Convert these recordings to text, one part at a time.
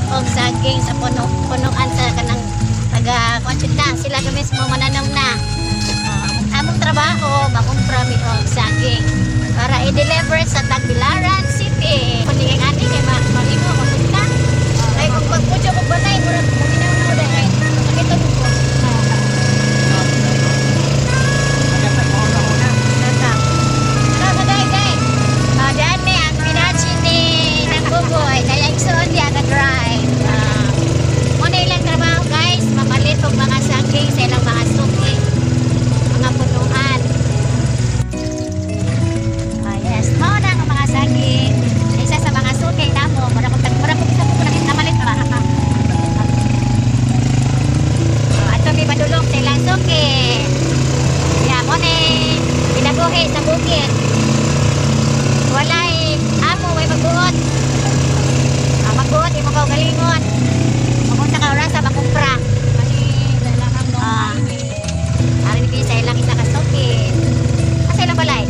Og saging sa puno, punuan sa kanang taga kuan na sila ka mismo mananam na. Ah, among trabaho makumpra mi og saging para i-deliver sa Tagbilaran City. Kuning ani kay malingo ko na. Kay kung pagpudyo ko balay murag maminaw na dai sakit ko. Tata. Ano sa day day? Ah, dyan ni ang pinachi ni ng buboy. Kaya igsoon diya ka drive. Ah, muna ilang trabaho, guys, mamalit og mga saging sa ilang mga suki. Mga punuan. Ah, yes. Mao na ang mga saging. Isa sa mga suki namo. Mura ko mura ko isa ko namalit pa. Oh, ato mi padulong sa ilang suki. Yeah, mo ni pinabuhi sa bukid. Walay amo, way magbuot. Ah, magbuot imo kaugalingon. Kung sa kaorasa makumpra. Ah. Ari ni sa ilang isa ka suki. Asa ilang balay?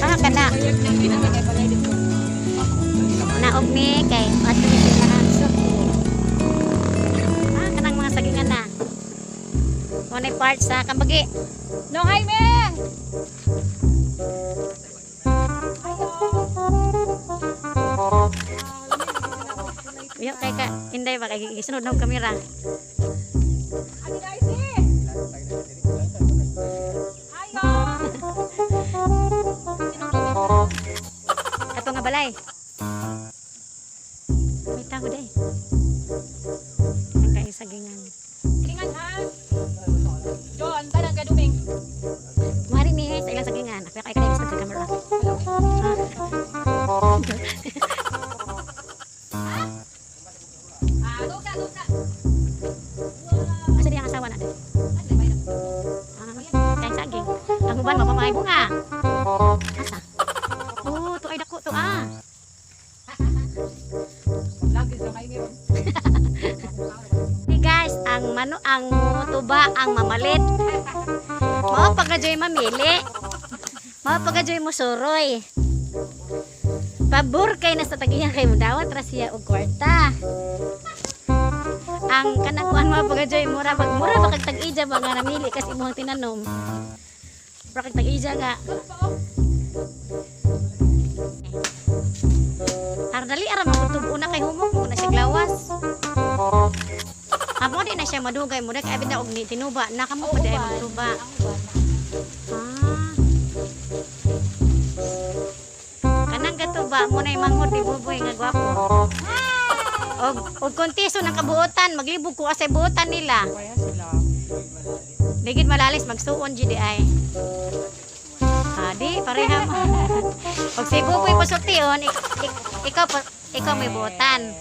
Ah, kana. Naog mi kay ato mi sa ilang suki. Ah, kanang mga sagingan na. Mo ni part sa kambagi. No, Jaime! Uyo kay ka inday ba kay gisunod na og kamera. Ate Daisy! Ayo! Ato nga balay. May tago day. Ang kay sagingan. Tingan ha? John, tanang kaduming. Mari ni sa ilang sagingan. Ako kay kay sa kamera. Ah. Ah, dusa, dusa. Asa di ang asawa na day? Ah, kay saging. Ang uban mapamay bunga. Asa? Oh, to ay dako to ah. Lagi sa Jaime ron. Hey guys, ang mano ang tuba ang mamalit. Mao pagka-joy mamili. Mao pagka-joy mo suroy. Pabor kay nasa tagiya kay mudawat ra siya og kwarta. Ang kanang kuan mo pagka-joy mura pag mura ba kag tag-ija ba nga namili kasi imong tinanom. Mura kag tag-ija nga. Ardali ara magtubo na kay humok mo na siya glawas. Amo di na siya madugay mo kay abi na og ni tinuba na kamo pa di ay magtuba. Ah. Kanang gatuba mo na manghod ni Buboy nga gwapo. Og kontiso ng kabuotan, maglibog ko sa buotan nila. Kaya sila. Ligid malalis magsuon GDI. Ah, di pareha mo. Og si Buboy pasultion, ikaw ikaw may buotan.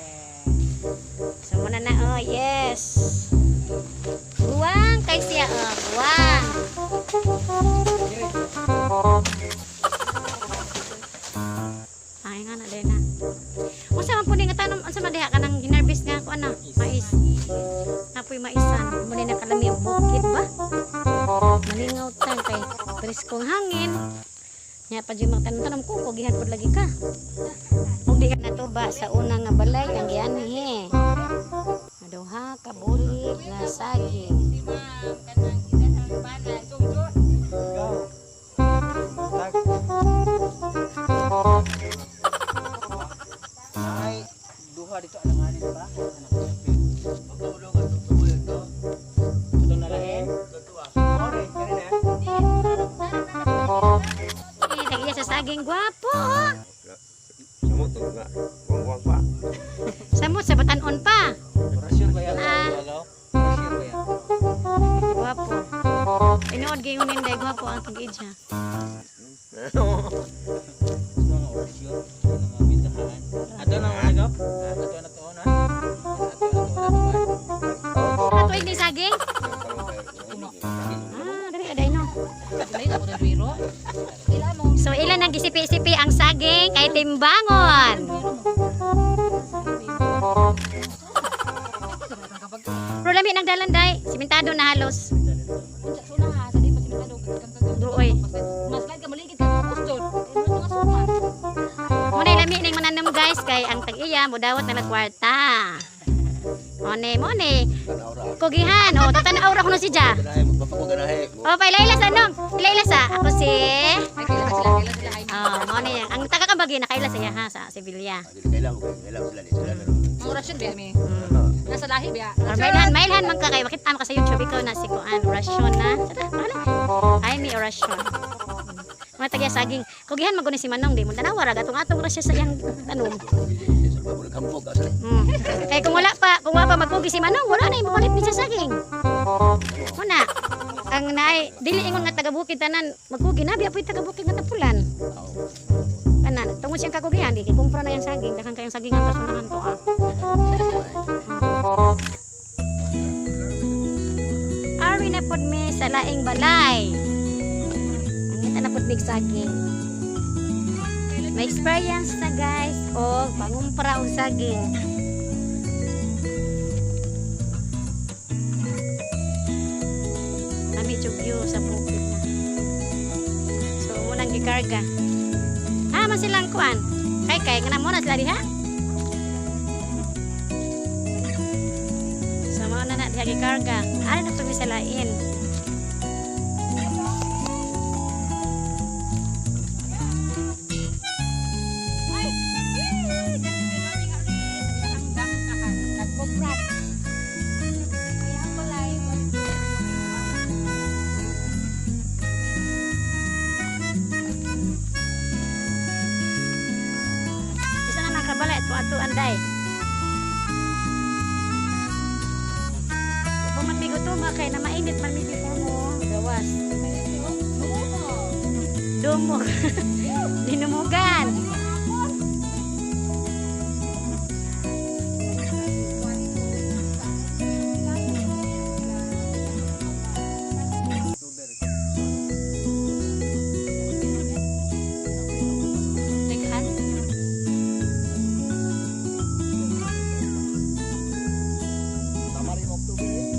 So muna na, oh yes. Buwang kay siya, oh, buwang. Ay nga na din na. Unsa man pud nga tanom, unsa man diha kanang ginarbis nga ko ana, mais. Napoy maisan, mo ni nakalami og bukid ba? Malingaw tan kay preskong hangin. Nya pa jud magtanom-tanom ko, kugihan pud lagi ka. Ug di ka natuba sa una nga balay ang gianhi. Duha ka bulig nga saging. Si ma'am, kanang isa sa bana. Jong, Jong. Ay, duha dito alanganin pa. Ito na lain. Ore, kani na. Eh, tag-iya sa saging gwapo. Oh. Samot to nga. Wang pa. Samot sa batanon pa. Orasyon ba yan? Ah. Orasyon ba yan? Gwapo. Tinuod gyud ninday gwapo ang tag-iya. Gusto nga orasyon. Ano nga mintahan? Ato na mga go? Ato na to na. Ato na to na to. Ano tuig ni saging? Ah, dali aday no. So ilan ang gisipi-sipi ang saging kay timbangon? Pero lami ng dalanday, simentado na halos. Druoy. Muna lami ning mananam. guys kay ang tag-iya mudawat na kwarta. One mo ni. Kugihan oh, tatan-aw ra kuno si Ja. Oh, pa ila sa nong. Ila sa ako si. Ay, kaila sila, kaila sila. Ay, Oh, mo ni ang taga Kambagi nakaila sa iya ha sa Sevilla. mga orasyon biya mi. Nasa lahi biya. Or mailhan, mailhan man ka kay makita man ka sa YouTube ikaw na si Kuan orasyon na. Sada, bahala. Ay mi orasyon. Mga tagya saging. Kugihan man guni si Manong di mo tanawa ra gatong atong ra siya sa iyang tanom. Kay kung wala pa magpugi si Manong, wala na ipapalit ni sa saging. Muna, ang naay dili ingon nga taga bukid tanan, magpugi na biya po'y taga bukid nga tapulan. Tanan, tungod siyang kakugihan, di kay kumpra na yang saging, daghan kayong saging ang kasunahan to ah. Ari na pod mi sa laing balay. Mangita na pod mig saging. May experience na guys o pangumpra og saging. Kami view sa bukid na. So munang gikarga. Ha man silang kuan. Kay kay nga mo na sila diha. So mao na na diha gikarga. Ari na pud mi sa lain. Ay! Nagpo-prop. Kaya pala Isa na lang kabalay ato ato anday. Kung magmiguto kay na mainit man mi before mo gawas. Dumog. Dinumugan. Daghan. Tama rin October eh.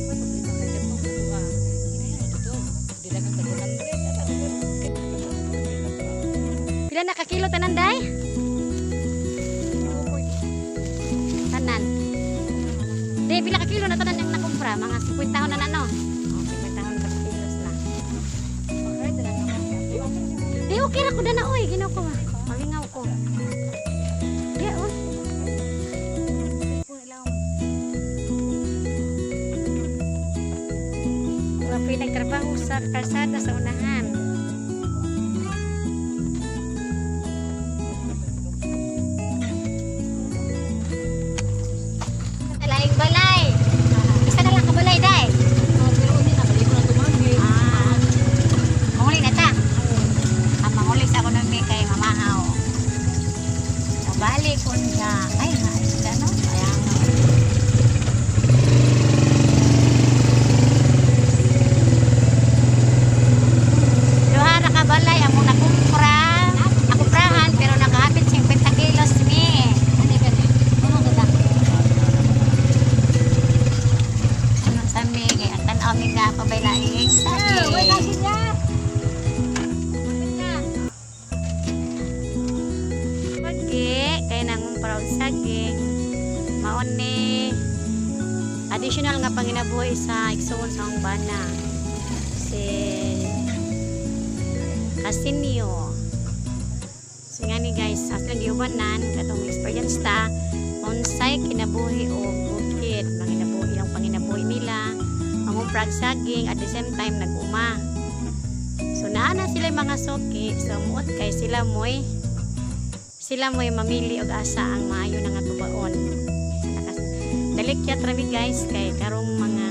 May problema kay katong ato ah. Hinayon ito. Dila kang tag 100. Pila na ka kilo tanan day? Tanan. Di pila ka kilo na tanan ang nakumpra? Mga 50 na na no. Oh, 50 na kilos na. Di okay ra ko dana oy, Ginoo ko. Malingaw ko. Di oh. Wala po'y nagtrabaho sa kalsada sa unahan. Laing balay. Isa na lang ka balay, day. Pero hindi na balik ko na tumanggi. Ah. Manguli na ta. Ah, manguli sa ako nung kay mamahaw. Balik ko niya. Ay, naayos ka, no? Kaya nga. Duha ra ka balay among nakumpra. Nakumprahan pero nakahapit 50 kilos mi. Ano gani? Ano ganda? Ano sa mi kay ang tan-aw mi nga pabay laing Eh, wait saging. na siya. Pagi kay nangumpra og saging. Maon ni additional nga panginabuhi sa igsuon sa akong bana. Si Casinio. So nga ni guys, sa silang giubanan katong experience ta unsay kinabuhi og bukid, manginabuhi ang panginabuhi nila, mangumpra og saging at the same time nag-uma. So naa na sila mga suki, so muot kay sila mo'y mamili og asa ang maayo na nga tubaon. Dalikyat rami guys kay karong mga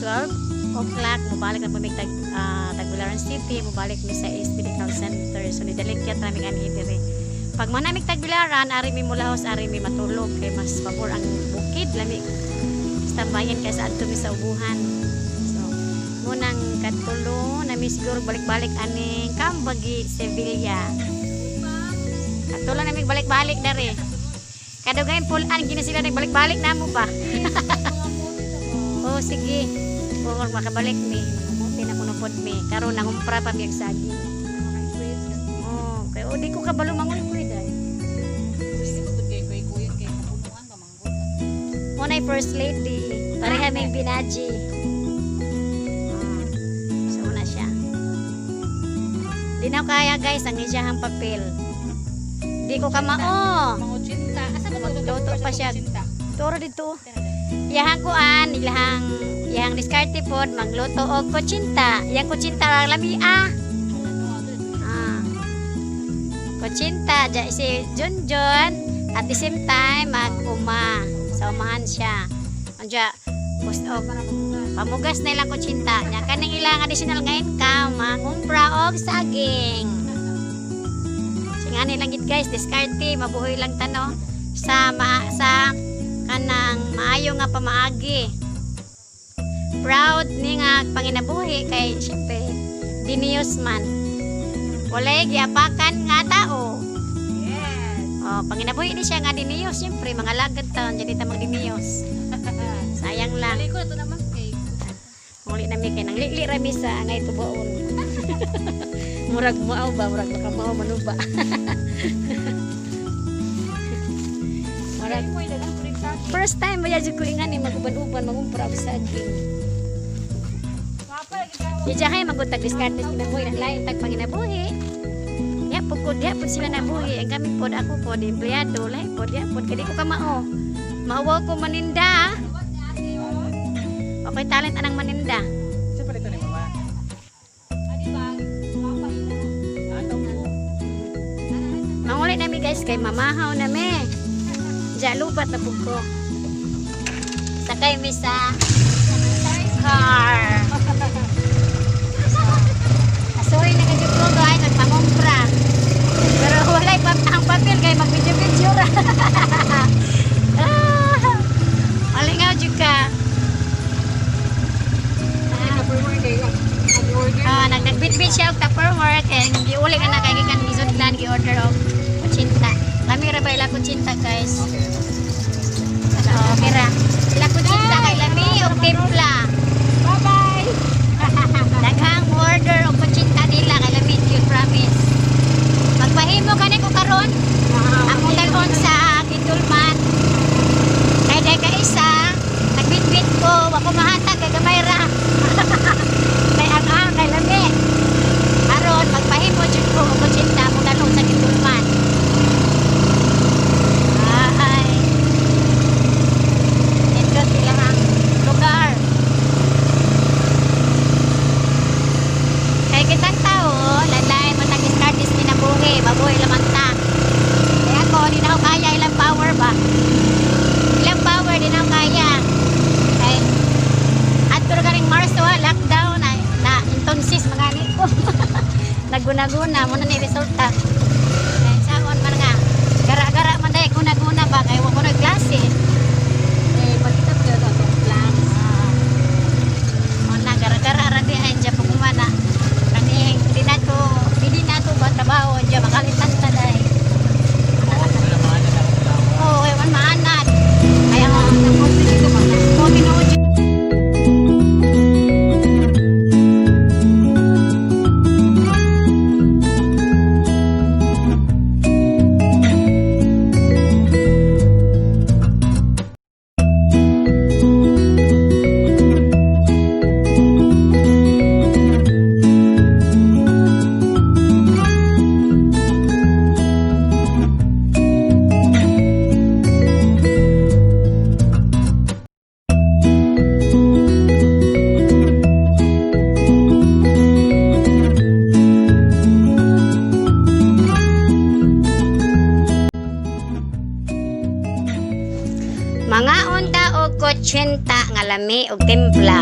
12 o'clock mobalik na pumig tag Tagbilaran City, mobalik mi sa East Medical Center. So nidalikyat rami anhi diri. Pag manamig Tagbilaran, ari mi mulahos, ari mi matulog kay mas pabor ang bukid lami tambayan kaysa adto mi sa ubuhan. So munang katulo nami siguro balik-balik aning Kambagi, Sevilla. Katulo nami balik-balik diri. Kadugayan pulan gina sila nagbalik-balik na mo ba? Oh, sige. Kung makabalik mi, mangamuti na kuno pod mi. Karon nangumpra pa mi og saging. Oh, kay o di ko kabalo mangoy ko day. Mo na first lady. Pareha may binaji. So na siya. Di na kaya guys ang iyahang papel. Di ko kamao. Mga 80. Asa ba to? Magluto pa siya. Turo dito. Iyahang kuan, ilahang iyahang diskarte pod magluto og kutsinta. Iyang kutsinta lang lami ah. Ah. Kutsinta ja si Junjun at the same time mag-uma. Sa umahan siya. Anja gusto og pamugas na ilang kutsinta. Nya kaning ilang additional nga income, mangumpra og saging. Singani lang gid guys, diskarte, mabuhay lang tano sa ma, sa kanang maayo nga pamaagi. Proud ni nga panginabuhi kay syempre diniyos man. Walay giapakan nga tao. Yes. Oh, panginabuhi ni siya nga diniyos, syempre mga lagad taon jadi ta magdiniyos. Sayang lang. Balik ko na to naman kay. Muli na mi kay nang lili ra mi sa angay tubaon. Murag mao ba, murag makamao manuba. Murag Ay mo dagang kulit sa akin. first time ba jud ko ingani maguban-uban mangumpra og saging. Papa lagi ka. Di siya kay magutag diskarte sa kinabuhi na lain tag panginabuhi. Ya pud ko diya pud sila nabuhi. Ang kami pod ako pod empleyado lain pod diya pod kay di ko kamao. Maawaw ko maninda. Okay talent anang maninda. Sa pala ito ni mama. Ani ba? Papa ila. Ah, tao. Manguli nami guys kay mamahaw nami. Diya lubat na pud ko. Sakay mi sa car. Asoy na kadyo ko guys, nagpangumpra. Pero walay pa ang papel kay mag-video-video ra. Ah, Malingaw jud ka. Ah, nagnagbitbit siya og Tupperware kay giuli ka na kay gikan gisudlan gi-order og kutsinta. Kami ra ba ila kutsinta guys? So, okay ra. Ila kutsinta kay lami og timpla. Bye-bye. Daghang order og kutsinta nila kay lami gyud promise. Magpahimo kani ko karon. Akong dalhon sa Gitulman. Kay day ka isa, nagbitbit ko, wa ko mahatag kay gamay ra. Kay ang ang kay lami. Aron magpahimo jud ko og kutsinta akong dalhon sa Gitulman. Ay. Nindot ilang ang lugar. Kay kitang tao, landay matag artist kinabuhi, mabuhi lamang ta. Kaya ako, di na ako kaya ilang power ba? Ilang power, di na ako kaya. Kay, adto ra ganing Marso, ah, lockdown, ay, na intonsis mga ni ko. Naguna-guna, muna ni resulta. Kay saon man nga, gara-gara man dahil guna-guna ba, kay wa ko nagklase. Eh, makita ko yun atong plan. Muna, gara-gara ra di ay dyan pagkumana. Kaning, di na to, di na to ba trabaho, dyan makalitan ta dahil. Wala mga anak ako tao. Oo, oh, man maanad. Kaya nga, oh, tinuod. Mga unta og kutsinta nga lami og timpla.